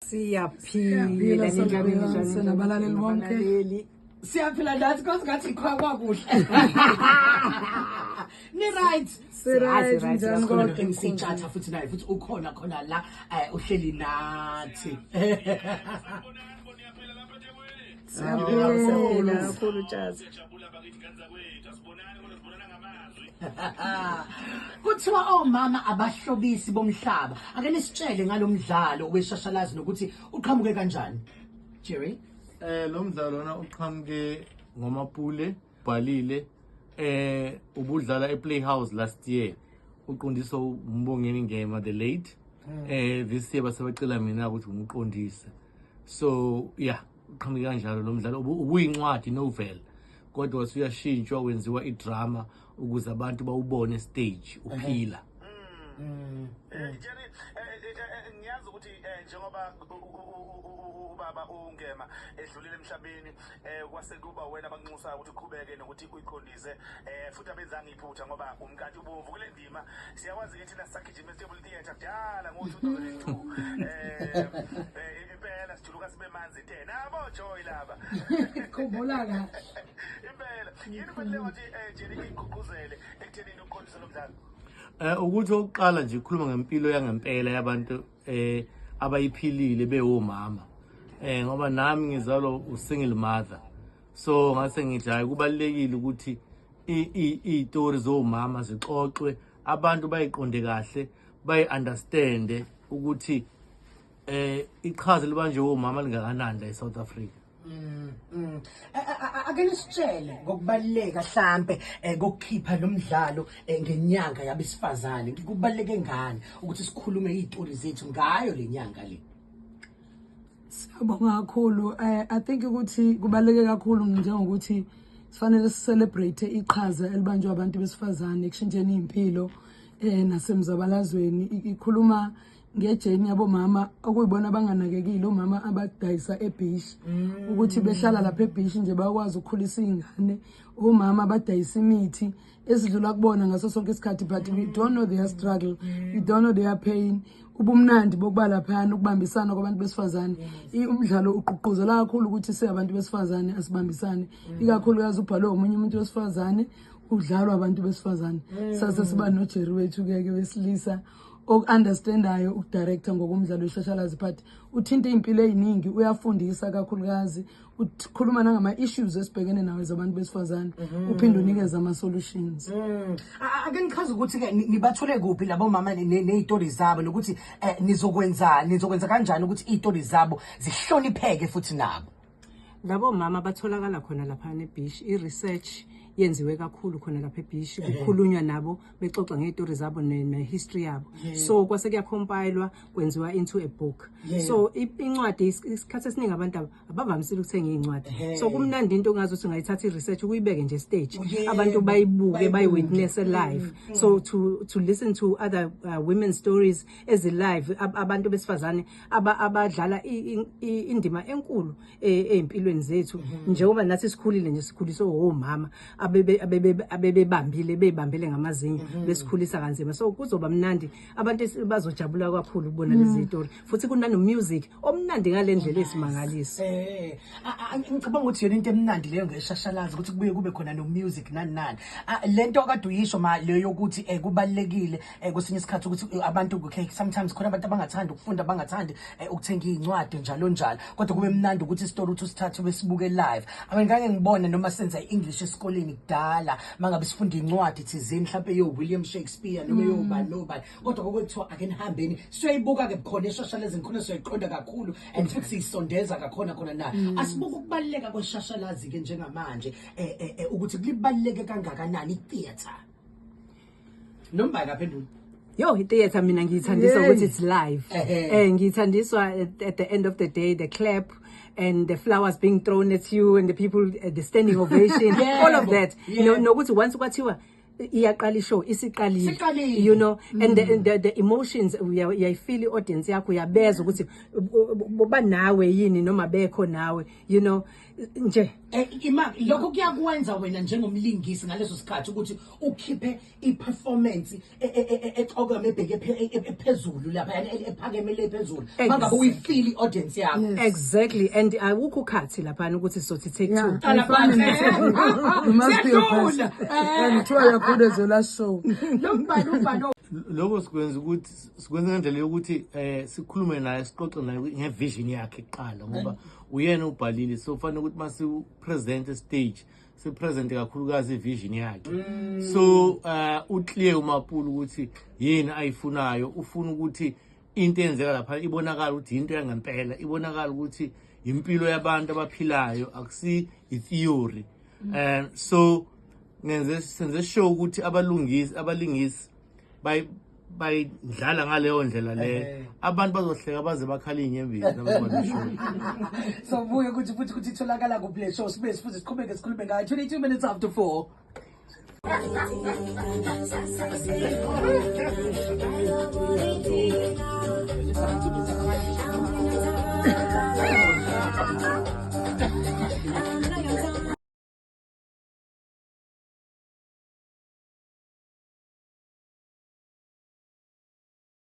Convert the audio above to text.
Siyaphila. Siyaphila, Ninjani, sanibona, ninjani, sinabalaleli bonke. nabalaleli. Siyaphila nathi, kwazi ngathi kwakuhle. Ni right? Si-right, Si-right, njani kakhulu. kodwa? MC Tshatha futhi naye futhi ukhona khona la, uhleli nathi. Siyaphila. Siyaphila kakhulu, Tshatha. Kuthiwa omama abahlobisi bomhlaba. Ake nisitshele ngalomdlalo weshashalazi nokuthi uqhamuke kanjani. Jerry? Lo mdlalo lona uqhamuke ngoMapule bhalile, ubudlala ePlayhouse last year, uqondiswa uMbongeni Ngema the late. This year basebecela mina ukuthi ngimqondise, so yeah, uqhamuke kanjalo lo mdlalo. Ubuyincwadi, novel, kodwa wasuyashintshwa wenziwa idrama ukuze abantu bawubone stage uphila. Jerry, ngiyazi ukuthi njengoba ubaba uNgema edlulile emhlabeni, kwase kuba wena abanxusa ukuthi uqhubeke nokuthi uyiqondise, futhi abenzanga iphutha ngoba umkati ubomvu kule ndima. Siyakwazi ke thina, sisagijima eStable Theatre kudala ngo-2002. Impela sijuluka sibe manzi te nabo Joy laba. Khumbula kahle. Impela yini kufanele ukuthi Jerry igqugquzele ekuthenini uqondise lo mdlalo? Ukuthi okuqala nje ikhuluma ngempilo yangempela yabantu abayiphilile bewomama. Ngoba nami ngizalwa u-single mother. So ngase ngithi hayi, kubalekile ukuthi izitori zomama zixoxwe, abantu bayiqonde kahle, bayi-understande ukuthi iqhaza libanje omama lingakanani la eSouth Africa. Ake nisitshele ngokubaluleka mhlambe kokukhipha lo mdlalo ngenyanga yabesifazane. Kubaluleke ngani ukuthi sikhulume izitori zethu ngayo le nyanga le? Siyabonga kakhulu. I think ukuthi kubaluleke kakhulu njengokuthi sifanele si-celebrate iqhaza elibanjwe abantu besifazane ekushintsheni impilo nasemzabalazweni. Ikhuluma nge-journey yabomama okuyibona abanganakekile, omama abadayisa ebhishi, ukuthi behlala lapha ebhishi nje bayakwazi ukukhulisa iy'ngane, omama abadayisa imithi esidlula kubona ngaso sonke isikhathi, but we don't know their struggle, we don't know their pain, ubumnandi bokuba laphayana, ukubambisana kwabantu besifazane. Umdlalo ugqugquzela kakhulu ukuthi singabantu besifazane asibambisane, ikakhulukazi ubhalwe omunye umuntu wesifazane, udlalwa abantu besifazane. Sase siba noJerry wethu ke wesilisa oku-understandayo ukudirector ngokomdlalo weshashalazi, but uthinta iy'mpilo ey'ningi, uyafundisa kakhulukazi, ukhuluma nangama-issues esibhekene nawo zabantu besifazane, uphinde unikeze ama-solutions. Ake nichaze ukuthi-ke nibathole kuphi labo mama nezitori zabo, nokuthi nizokwenza kanjani ukuthi izitori zabo zihlonipheke futhi nabo. Labo mama batholakala khona lapha ebeach. I-research yenziwe kakhulu khona lapha ebeach, kukhulunywa nabo, bexoxa ngey'tori zabo ne-history yabo, so kwase kuyacompilwa kwenziwa into a book. So incwadi, isikhathi esiningi abantu abavamisile ukuthenga iy'ncwadi, so kumnandi into ongazi ukuthi ungayithatha i-research ukuyibeke nje stage, abantu bayibuke, bayi-witness live. So to listen to other women's stories ezi-live, abantu besifazane abadlala indima enkulu ey'mpilweni zethu, njengoba nathi sikhulile nje, sikhuliswe omama abebebambile, bebambele ngamazinyo, besikhulisa kanzima. So kuzoba mnandi, abantu bazojabula kakhulu ukubona lezi zitori, futhi kunano-music omnandi ngale ndlela esimangaliso. Ngicabanga ukuthi yona into emnandi leyo ngeshashalazi ukuthi kubuye kube khona no music nani nani. Lento kade uyisho ma leyo yokuthi kubalekile kwesinye isikhathi ukuthi abantu, okay, sometimes khona abantu abangathandi ukufunda, abangathandi ukuthenga iy'ncwadi njalo njalo, kodwa kube mnandi ukuthi isitori uthi usithathe besibuke live. I mean, ngake ngibone noma senza i-English esikoleni kudala, mangabe sifunda incwadi thizeni mhlawumbe yo William Shakespeare noma yobani nobani, kodwa kokuthiwa ake nihambeni siyoyibuka ke bukhona eshashalazini, khona siyoyiqonda kakhulu and futhi siyisondeza kakhona khona na. Asibuke ukubaluleka kweshashalazi ke njengamanje, ukuthi kulibaluleke kangakanani i-theatre, noma kaphendula. Yo, i-theatre mina ngiyithandiswa ukuthi it's live. Ngiyithandiswa at the end of the day, the clap and the flowers being thrown at you and the people, the standing ovation, all of that. No, nokuthi once kwathiwa Iyaqala ishow, isiqalile. Isiqalile. And the emotions, uyayifeel i-audience yakho, uyabeza ukuthi banawe yini noma bekho nawe nje. Ima lokho kuyakwenza wena njengomlingisi ngaleso sikhathi ukuthi ukhiphe i-performance ecokeme, ebheke ephezulu lapha, yani ephakemele phezulu mangabe uyifeel i-audience yakho. Exactly, and awukho ukhathi laphana ukuthi sizothi take two. Qala phansi. You must be your best. Siyadlula. And kuthiwa you're good as your last show. Lo mbhalo umbhalo. Lokho sikwenza ukuthi sikwenza ngendlela yokuthi sikhulume naye, sixoxe naye ngevision yakhe kuqala, ngoba uyena ubhalile, so kufanele ukuthi mase present stage sipresent kakhulukazi ivision yakhe. So uclear uMapula ukuthi yini ayifunayo. Ufuna ukuthi into eyenzeka lapha ibonakala ukuthi into yangempela, ibonakala ukuthi impilo yabantu abaphilayo, akusi i-theory. So ngenze senze sure ukuthi abalungisi, abalingisi bayidlala ngaleyo ndlela leyo. Abantu bazohleka baze bakhala iy'nyembezi nababona ishow. So buye ukuthi futhi ukuthi itholakala kuphi le show, sibe futhi siqhubeke sikhulume ngayo 22 minutes after 4.